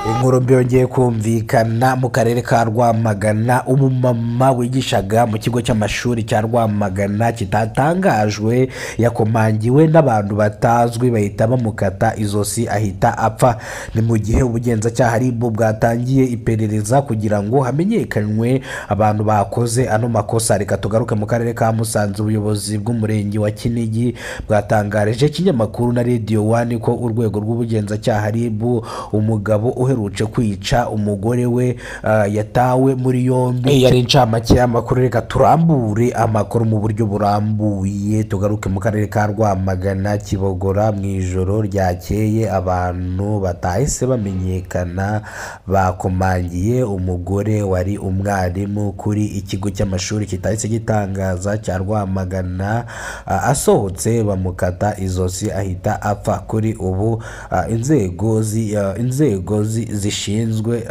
Inkuru mbi yongeye kumvikana mu karere ka Rwamagana. Umumama wigishaga mu kigo cy'amashuri cya Rwamagana kitatangajwe yakomangiwe n'abantu batazwi bahita bamukata izosi ahita apfa. Ni mu gihe ubugenzacyaha RIB bwatangiye iperereza kugira ngo hamenyekanwe abantu bakoze ano makosa. Reka tugaruke mu karere ka Musanze. Ubuyobozi bw'umurenge wa Kinigi bwatangarije ikinyamakuru na Radio One ko urwego rw'ubugenzacyaha RIB umugabo uherutse kwica umugore we yatawe muri yombi. Yari incamake y'amakuru. Reka turambure amakuru mu buryo burambuye. Tugaruke mu karere ka Rwamagana, Kibogora. Mu ijoro ryakeye abantu batahise bamenyekana bakomangiye umugore wari umwarimu kuri ikigo cy'amashuri kitahise gitangaza cya Rwamagana, asohotse bamukata izosi ahita apfa. Kuri ubu inzego zishinzwe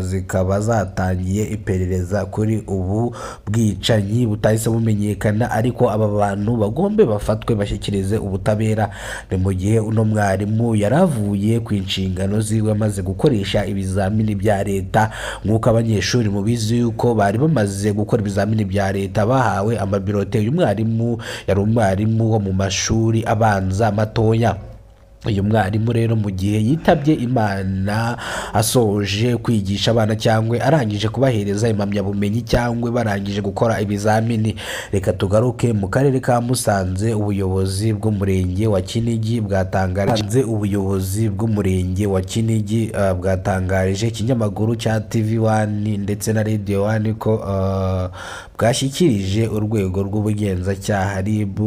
zikaba zatangiye iperereza kuri ubu bwicanyi butahise bumenyekana, ariko aba bantu bagombe bafatwe bashyikirize ubutabera. Ni mu gihe uno mwarimu yaravuye ku inshingano ziwe amaze gukoresha ibizamini bya leta. Nk'uko abanyeshuri mubizi yuko bari bamaze gukora ibizamini bya leta bahawe amabirote. Uyu mwarimu yari umwarimu wo mu mashuri abanza matoya. Uyu mwarimu rero mu gihe yitabye Imana asoje kwigisha abana cyangwa arangije kubahereza impamyabumenyi cyangwa barangije gukora ibizamini. Reka tugaruke mu karere ka Musanze. Ubuyobozi bw'umurenge wa Kinigi bwatangarije ubuyobozi bw'umurenge wa Kinigi bwatangarije ikinyamakuru cya TV One ndetse na Radio One ko bwashyikirije urwego rw'ubugenzacyaha RIB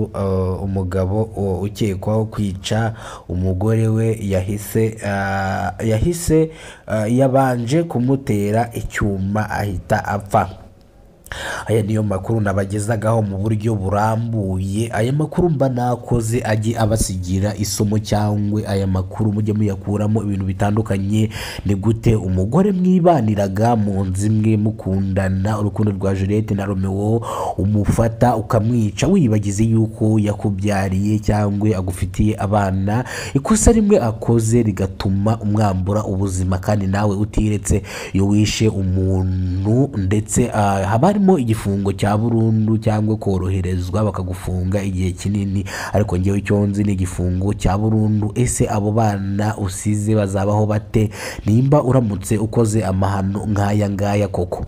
umugabo ukekwaho kwica umugore we yahise yabanje kumutera icyuma ahita apfa. Aya niyo makuru nabagezagaho mu buryo burambuye. Aya makuru mba nakoze ajye abasigira isomo cyangwa aya makuru mujye muyakuramo ibintu bitandukanye. Ni gute umugore mwibaniraga mu nzu imwe mukundana urukundo rwa Juliette na Romeo umufata ukamwica wibagize yuko yakubyariye cyangwa agufitiye abana, ikosa rimwe akoze rigatuma umwambura ubuzima kandi nawe utiretse. Iyo wishe umuntu ndetse haba harimo igifungo cya burundu cyangwa koroherezwa bakagufunga igihe kinini, ariko ngewe icyo nzi ni igifungo cya burundu. Ese abo bana usize bazabaho bate nimba uramutse ukoze amahano nk'aya ngaya koko?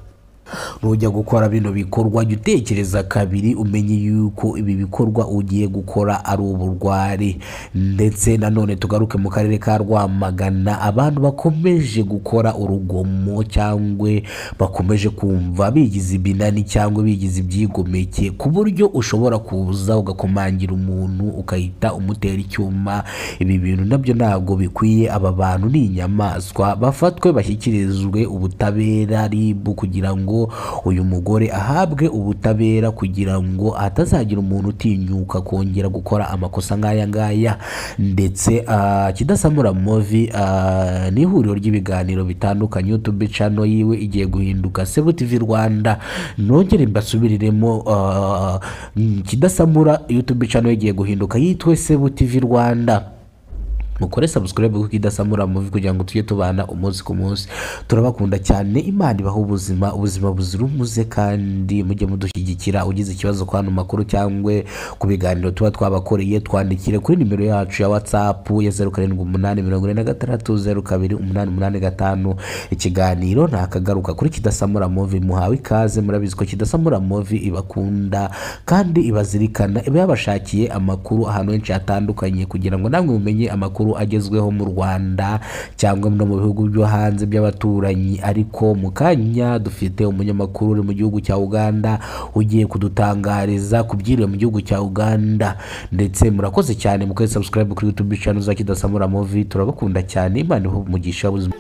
Nujya gukora bino bikorwa jya utekereza kabiri, umenye yuko ibi bikorwa ugiye gukora ari uburwari. Ndetse nanone tugaruke mu karere ka Rwamagana. Abantu bakomeje gukora urugomo cyangwa bakomeje kumva bigize ibinani cyangwa bigize ibyigomeke, ku buryo ushobora kuza ugakomangira umuntu ukahita umutera icyuma. Ibi bintu nabyo ntabwo bikwiye. Aba bantu ni inyamaswa, bafatwe bashyikirizwe ubutabera RIB kugira ngo uyu mugore ahabwe ubutabera, kugira ngo hatazagira umuntu utinyuka kongera gukora amakosa nk'aya ngaya. Ndetse Kidasamura Movie ni ihuriro ry'ibiganiro bitandukanye. YouTube channel yiwe igiye guhinduka Sebu TV Rwanda. Nongere mbasubiriremo, Kidasamura YouTube channel igiye guhinduka yitwe Sebu TV Rwanda. Mukore subscribe kuko Kidasamura Movie kugira ngo tujye tubana umunsi ku munsi. Turabakunda cyane, Imana ibaha ubuzima, ubuzima buzira umuze, kandi mujye mudushyigikira. Ugize ikibazo kwa hano makuru cyangwa ku biganiro tuba twabakoreye, twandikire kuri nimero yacu ya WhatsApp ya 0784 02 885. Ikiganiro ntakagaruka kuri Kidasamura Movie. Muhawe ikaze, murabizi ko Kidasamura Movie ibakunda kandi ibazirikana, iba yabashakiye amakuru ahantu henshi hatandukanye kugira ngo namwe mumenye amakuru agezweho mu Rwanda cyangwa no mu bihugu byo hanze by'abaturanyi. Ariko mu kanya dufite umunyamakuru uri mu gihugu cya Uganda ugiye kudutangariza kubyiriwe mu gihugu cya Uganda. Ndetse murakoze cyane, mukore subscribe kuri YouTube channel za Kidasamura Movie. Turabakunda cyane, Imana ibahe umugisha w'ubuzima.